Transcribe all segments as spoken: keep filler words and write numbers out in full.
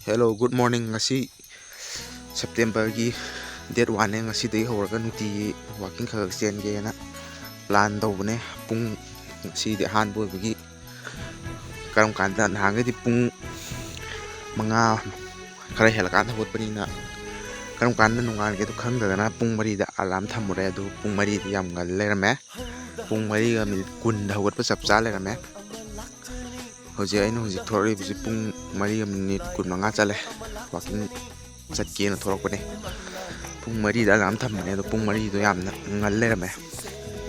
Hello, good morning. ꯉꯁꯤ Septemberꯒꯤ date one ꯅꯦ꯫ ꯉꯁꯤꯗꯒꯤ ꯍꯧꯔꯒ ꯅꯨꯡꯇꯤꯒꯤ walking ꯈꯔ ꯈꯔ ꯆꯦꯟꯒꯦꯅ plan ꯇꯧꯕꯅꯦ꯫ ꯄꯨꯡ, ꯉꯁꯤꯗꯤ ꯑꯍꯥꯟꯕ ꯑꯣꯏꯕꯒꯤ ꯀꯔꯝ ꯀꯥꯟꯗ, ꯅꯍꯥꯟꯈꯩꯗꯤ ꯄꯨꯡ ꯃꯉꯥ ꯈꯔ ꯍꯦꯜꯂꯀꯥꯟꯗ ꯍꯧꯒꯠꯄꯅꯤꯅ ꯀꯔꯝ ꯀꯥꯟꯗ ꯅꯣꯡꯉꯥꯟꯒꯦꯗꯣ ꯈꯪꯗꯗꯅ ꯄꯨꯡ ꯃꯔꯤꯗ alarm ꯊꯝꯃꯨꯔꯦ꯫ ꯑꯗꯨ ꯄꯨꯡ ꯃꯔꯤꯗꯤ ꯌꯥꯝ ꯉꯜ ꯂꯩꯔꯝꯃꯦ꯫ ꯄꯨꯡ ꯃꯔꯤꯒ minute ꯀꯨꯟꯗ ꯍꯧꯒꯠꯄ ꯆꯞ ꯆꯥ ꯂꯩꯔꯝꯃꯦ꯫ ꯍꯧꯖꯤꯛ ꯑꯩꯅ ꯍꯧꯖꯤꯛ ꯊꯣꯔꯛꯂꯤꯕꯁꯤ ꯄꯨꯡ ꯃꯔꯤꯒ minute ꯀꯨꯟꯃꯉꯥ ꯆꯠꯂꯦ꯫ Walking ꯆꯠꯀꯦꯅ ꯊꯣꯛꯂꯛꯄꯅꯦ꯫ ꯄꯨꯡ ꯃꯔꯤꯗ alarm ꯊꯝꯕꯅꯦ, ꯑꯗꯣ ꯄꯨꯡ ꯃꯔꯤꯗꯣ ꯌꯥꯝꯅ ꯉꯜ ꯂꯩꯔꯝꯃꯦ꯫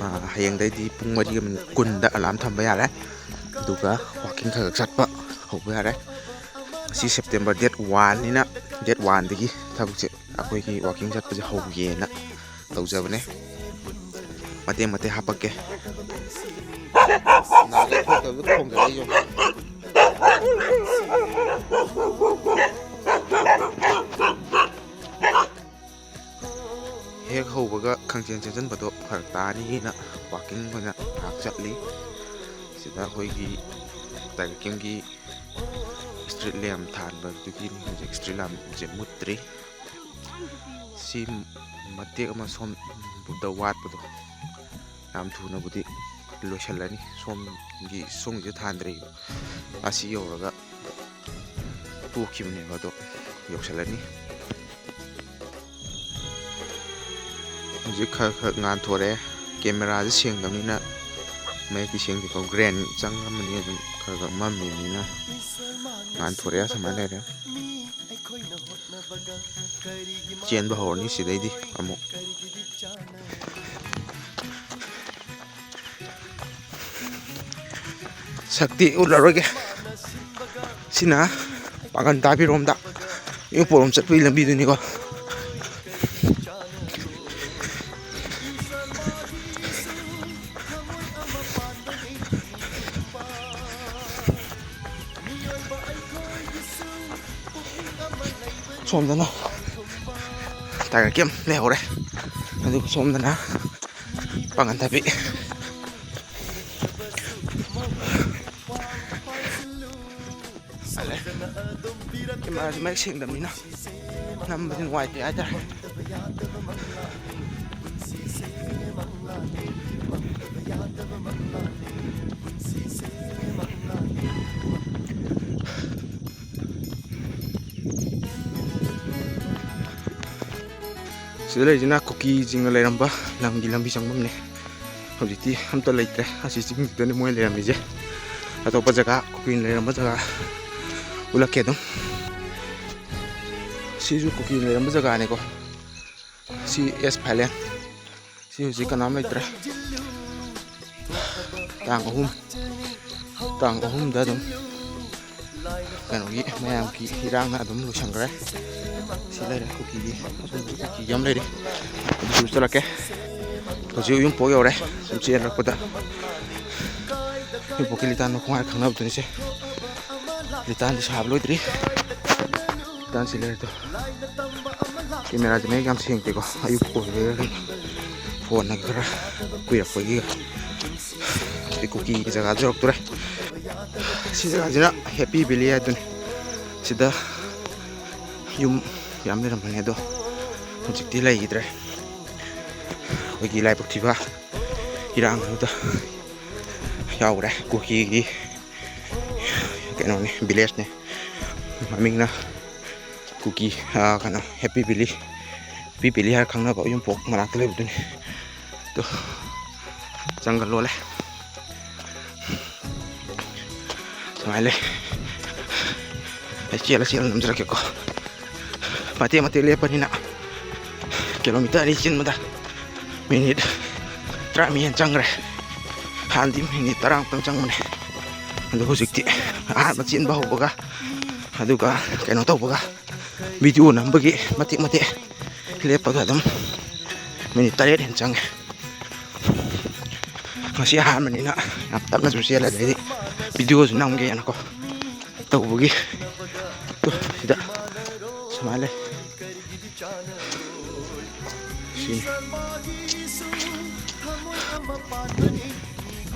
ꯑꯥ, ꯍꯌꯦꯡꯗꯩꯗꯤ ꯄꯨꯡ ꯃꯔꯤꯒ minute ꯀꯨꯟꯗ alarm ꯊꯝꯕ ꯌꯥꯔꯦ꯫ ꯑꯗꯨꯒ walking ꯈꯔ ꯈꯔ ꯆꯠꯄ ꯍꯧꯕ ꯌꯥꯔꯦ꯫ ꯉꯁꯤ September date one ꯅꯤꯅ, date one ꯗꯒꯤ ꯊꯕꯛꯁꯦ, ꯑꯩꯈꯣꯏꯒꯤ walking ꯆꯠꯄꯁꯦ ꯍꯧꯒꯦꯅ ꯇꯧꯖꯕꯅꯦ꯫ ꯃꯇꯦꯛ ꯃꯇꯦꯛ ꯍꯥꯄꯛꯀꯦ꯫ ꯅꯥꯗ ꯈꯣꯠꯇꯕꯗ ꯈꯣꯡꯖꯜꯂꯛꯏ ꯌꯦꯡꯉꯣ꯫ ꯍꯦꯛ ꯍꯧꯕꯒ ꯈꯪꯆꯦꯟ ꯆꯦꯟꯁꯤꯟꯕꯗꯣ ꯐꯔꯛ ꯇꯥꯅꯤꯅ walking ꯑꯣꯏꯅ ꯉꯥꯏꯍꯥꯛ ꯆꯠꯂꯤ꯫ ꯁꯤꯗ ꯑꯩꯈꯣꯏꯒꯤ Tiger Campꯀꯤ street lamp ꯊꯥꯟꯕꯗꯨꯒꯤꯅꯤ꯫ ꯍꯧꯖꯤꯛ street lampꯁꯦ ꯃꯨꯠꯇ꯭ꯔꯤ꯫ ꯁꯤ ꯃꯇꯦꯛ ꯑꯃ ꯁꯣꯝꯗ ꯋꯥꯠꯄꯗꯣ ꯌꯥꯝ ꯊꯨꯅꯕꯨꯗꯤ ꯂꯣꯏꯁꯤꯜꯂꯅꯤ꯫ ꯁꯣꯝꯒꯤ, ꯁꯣꯝꯒꯤꯁꯦ ꯊꯥꯟꯗ꯭ꯔꯤꯕ, ꯑꯁꯤ ꯌꯧꯔꯒ ꯇꯣꯛꯈꯤꯕꯅꯦꯕ, ꯑꯗꯣ ꯌꯧꯁꯤꯜꯂꯅꯤ꯫ ꯍꯧꯖꯤꯛ ꯈꯔ ꯈꯔ ꯉꯥꯟꯊꯣꯔꯛꯑꯦ꯫ Cameraꯁꯦ ꯁꯦꯡꯗꯕꯅꯤꯅ ꯃꯌꯦꯛꯇꯤ ꯁꯦꯡꯗꯦꯀꯣ, grain ꯆꯪꯉꯝꯃꯅꯤ, ꯑꯗꯨꯝ ꯈꯔ ꯈꯔ ꯃꯝꯃꯤꯕꯅꯤꯅ ꯉꯥꯟꯊꯣꯔꯛꯑꯦ꯫ ꯁꯨꯃꯥꯏꯅ ꯂꯩꯔꯦ꯫ ꯆꯦꯟꯕ ꯍꯧꯔꯅꯤ ꯁꯤꯗꯩꯗꯤ ꯑꯃꯨꯛ꯫ ꯁꯛꯇꯤ ꯎꯠꯂꯔꯣꯏꯒꯦ꯫ ꯁꯤꯅ ꯄꯥꯡꯒꯟ ꯇꯥꯕꯤꯔꯣꯝꯗ, ꯏꯌꯣꯡꯄꯣꯔꯣꯝ ꯆꯠꯄꯒꯤ ꯂꯝꯕꯤꯗꯨꯅꯤꯀꯣ꯫ ꯁꯣꯝꯗꯅ Tiger Camp ꯂꯩꯍꯧꯔꯦ꯫ ꯑꯗꯨꯒ ꯁꯣꯝꯗꯅ ꯄꯥꯡꯒꯟ ꯊꯕꯤ꯫ ꯃꯥꯜꯂꯦ꯫ ꯀꯦꯃꯦꯔꯥꯁꯦ ꯃꯌꯦꯛ ꯁꯦꯡꯗꯕꯅꯤꯅ ꯅꯝꯕꯗꯤ ꯅꯨꯡꯉꯥꯏꯇꯦ ꯍꯥꯏꯇꯥꯔꯦ꯫ ꯁꯤꯗ ꯂꯩꯔꯤꯁꯤꯅ ꯀꯨꯀꯤꯁꯤꯡꯅ ꯂꯩꯔꯝꯕ ꯂꯝꯒꯤ ꯂꯝꯕꯤ ꯆꯪꯐꯝꯅꯦ꯫ ꯍꯧꯖꯤꯛꯇꯤ ꯑꯝꯇ ꯂꯩꯇ꯭ꯔꯦ꯫ ꯑꯁꯤ ꯆꯤꯡꯁꯤꯗꯅꯤ ꯃꯣꯏ ꯂꯩꯔꯝꯃꯤꯁꯦ꯫ ꯑꯇꯣꯞꯄ ꯖꯒꯥ, ꯀꯨꯀꯤꯅ ꯂꯩꯔꯝꯕ ꯖꯒꯥ ꯎꯠꯂꯛꯀꯦ ꯑꯗꯨꯝ꯫ ꯁꯤꯁꯨ ꯀꯨꯀꯤꯅ ꯂꯩꯔꯝꯕ ꯖꯒꯥꯅꯤꯀꯣ꯫ C S ꯐꯥꯏꯂꯦꯟ꯫ ꯁꯤ ꯍꯧꯖꯤꯛ ꯀꯅꯥꯝ ꯂꯩꯇ꯭ꯔꯦ꯫ ꯇꯥꯡ ꯑꯍꯨꯝ, ꯇꯥꯡ ꯑꯍꯨꯝꯗ ꯑꯗꯨꯝ ꯀꯩꯅꯣꯒꯤ ꯃꯌꯥꯝꯒꯤ ꯏꯔꯥꯡꯅ ꯑꯗꯨꯝ ꯂꯣꯏꯁꯟꯈ꯭ꯔꯦ꯫ ꯁꯤ ꯂꯩꯔꯦ ꯀꯨꯀꯤꯒꯤ, ꯑꯁꯣꯝꯗꯁꯨ ꯀꯨꯀꯤꯒꯤ ꯑꯃ ꯂꯩꯔꯤ꯫ ꯑꯗꯨꯁꯨ ꯆꯠꯂꯛꯀꯦ꯫ ꯍꯧꯖꯤꯛ ꯌꯨꯝꯄꯣꯛ ꯌꯧꯔꯦ꯫ ꯁꯨꯝ ꯆꯦꯜꯂꯛꯄꯗ ꯌꯨꯝꯄꯣꯛꯀꯤ ꯂꯤꯇꯥꯟ ꯃꯈꯣꯡ ꯍꯥꯏꯔ ꯈꯪꯅꯕꯗꯨꯅꯤꯁꯦ꯫ ꯂꯤꯇꯥꯟꯗꯤ ꯁꯥꯕ ꯂꯣꯏꯗ꯭ꯔꯤ꯫ ꯂꯤꯇꯥꯟꯁꯤ ꯂꯩꯔꯦ ꯑꯗꯣ꯫ ꯀꯦꯃꯦꯔꯥꯁꯦ ꯃꯌꯦꯛ ꯌꯥꯝ ꯁꯦꯡꯗꯦꯀꯣ꯫ ꯑꯌꯨꯛ ꯑꯣꯏꯕꯩꯔꯥ ꯀꯩꯅꯣ꯫ ꯐꯣꯟꯅ ꯈꯔ ꯀꯨꯏꯔꯛꯄꯒꯤ꯫ ꯁꯤꯗꯤ ꯀꯨꯀꯤꯒꯤ ꯖꯒꯥ ꯌꯧꯔꯛꯇꯣꯔꯦ꯫ ꯁꯤ ꯖꯒꯥꯁꯤꯅ ꯍꯦꯄꯤ ꯚꯦꯂꯤ ꯍꯥꯏꯗꯨꯅꯤ꯫ ꯁꯤꯗ ꯌꯨꯝ ꯌꯥꯝ ꯂꯩꯔꯝꯕꯅꯦ ꯑꯗꯣ ꯍꯧꯖꯤꯛꯇꯤ ꯂꯩꯈꯤꯗ꯭ꯔꯦ꯫ ꯑꯩꯈꯣꯏꯒꯤ ꯂꯥꯏꯕꯛ ꯊꯤꯕ ꯏꯔꯥꯡꯗꯨꯗ ꯌꯥꯎꯈ꯭ꯔꯦ꯫ ꯀꯨꯀꯤꯒꯤ ꯀꯩꯅꯣꯅꯤ, ꯚꯤꯂꯦꯖꯅꯤ꯫ ꯃꯃꯤꯡꯅ ꯀꯨꯀꯤ, ꯑꯥ, ꯀꯩꯅꯣ, ꯍꯦꯄꯤ ꯚꯦꯂꯤ, ꯍꯦꯄꯤ ꯚꯦꯂꯤ ꯍꯥꯏꯔ ꯈꯪꯅꯕ ꯌꯨꯝꯄꯣꯛ ꯃꯅꯥꯛꯇ ꯂꯩꯕꯗꯨꯅꯤ꯫ ꯑꯗꯣ ꯖꯪꯒꯜ ꯂꯣꯜꯂꯦ꯫ ꯁꯨꯃꯥꯏꯅ ꯂꯩ꯫ ꯑꯩ ꯆꯦꯜꯂ ꯆꯦꯜꯂ ꯅꯝꯖꯔꯛꯀꯦꯀꯣ꯫ ꯃꯇꯦꯛ ꯃꯇꯦꯛ ꯂꯦꯞꯄꯅꯤꯅ ꯀꯤꯂꯣꯃꯤꯇꯔ ꯑꯅꯤ ꯆꯦꯟꯕꯗ ꯃꯤꯅꯤꯠ ꯇꯔꯥꯃꯔꯤ ꯍꯦꯟꯅ ꯆꯪꯈ꯭ꯔꯦ꯫ ꯍꯥꯟꯅꯗꯤ ꯃꯤꯅꯤꯠ ꯇꯔꯥꯃꯨꯛꯇꯪ ꯆꯪꯕꯅꯦ꯫ ꯑꯗꯣ ꯍꯧꯖꯤꯛꯇꯤ ꯑꯍꯥꯟꯕ ꯆꯦꯟꯕ ꯍꯧꯕꯒ, ꯑꯗꯨꯒ ꯀꯩꯅꯣ ꯇꯧꯕꯒ, ꯚꯤꯗꯤꯑꯣ ꯅꯝꯕꯒꯤ ꯃꯇꯦꯛ ꯃꯇꯦꯛ ꯂꯦꯞꯄꯒ ꯑꯗꯨꯝ ꯃꯤꯅꯤꯠ ꯇꯔꯦꯠ ꯍꯦꯟꯅ ꯆꯪꯉꯦ꯫ ꯉꯁꯤ ꯑꯍꯥꯟꯕꯅꯤꯅ ꯌꯥꯝ ꯇꯞꯅꯁꯨ ꯆꯦꯜꯂꯦ, ꯑꯗꯩꯗꯤ ꯚꯤꯗꯤꯑꯣꯁꯨ ꯅꯝꯒꯦꯅꯀꯣ ꯇꯧꯕꯒꯤ꯫ ꯇꯨ, ꯁꯤꯗ ꯁꯨꯃꯥꯏꯅ ꯂꯩ꯫ ꯁꯤꯅꯤ꯫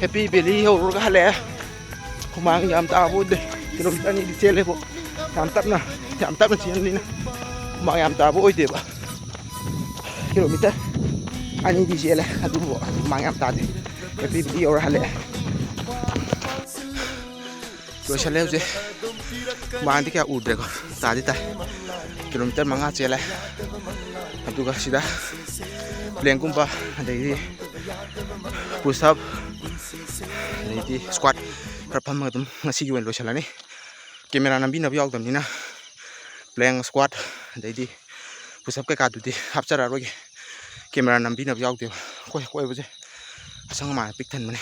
ꯍꯦꯄꯤ ꯚꯦꯂꯤ ꯌꯧꯔꯨꯔꯒ ꯍꯜꯂꯛꯑꯦ꯫ ꯍꯨꯃꯥꯡ ꯌꯥꯝ ꯇꯥꯕ ꯑꯣꯏꯗꯦ꯫ ꯀꯤꯂꯣꯃꯤꯇꯔ ꯑꯅꯤꯗꯤ ꯆꯦꯜꯂꯦꯕꯣ꯫ ꯌꯥꯝ ꯇꯞꯅ, ꯌꯥꯝ ꯇꯞꯅ ꯆꯦꯟꯕꯅꯤꯅ ꯍꯨꯃꯥꯡ ꯌꯥꯝ ꯇꯥꯕ ꯑꯣꯏꯗꯦꯕ꯫ ꯀꯤꯂꯣꯃꯤꯇꯔ ꯑꯅꯤꯗꯤ ꯆꯦꯜꯂꯦ, ꯑꯗꯨꯕꯨ ꯍꯨꯃꯥꯡ ꯌꯥꯝ ꯇꯥꯗꯦ꯫ ꯑꯦꯄꯤꯕꯨꯗꯤ ꯌꯧꯔ ꯍꯜꯂꯛꯑꯦ꯫ ꯂꯣꯏꯁꯜꯂꯦ ꯍꯧꯖꯤꯛ꯫ ꯍꯨꯃꯥꯡꯗꯤ ꯀꯌꯥ ꯎꯗ꯭ꯔꯦꯀꯣ, ꯇꯥꯗꯤ ꯇꯥꯏ꯫ ꯀꯤꯂꯣꯃꯤꯇꯔ ꯃꯉꯥ ꯆꯦꯜꯂꯦ꯫ ꯑꯗꯨꯒ ꯁꯤꯗ plank ꯀꯨꯝꯕ, ꯑꯗꯩꯗꯤ push up, ꯑꯗꯩꯗꯤ squat ꯈꯔ ꯐꯝꯃꯒ ꯑꯗꯨꯝ ꯉꯁꯤꯒꯤ ꯑꯣꯏꯅ ꯂꯣꯏꯁꯤꯜꯂꯅꯤ꯫ Camera ꯅꯝꯕꯤꯅꯕ ꯌꯥꯎꯗꯕꯅꯤꯅ plank, squat, ꯑꯗꯩꯗꯤ push up ꯀꯩꯀꯥꯗꯨꯗꯤ ꯍꯥꯞꯆꯔꯛꯑꯔꯣꯏꯒꯦ꯫ Camera ꯅꯝꯕꯤꯅꯕ ꯌꯥꯎꯗꯦꯕ꯫ ꯑꯩꯈꯣꯏ ꯀꯣꯏꯕꯁꯦ ꯑꯁꯪ ꯑꯃꯥꯟ ꯄꯤꯛ ꯊꯟꯕꯅꯦ꯫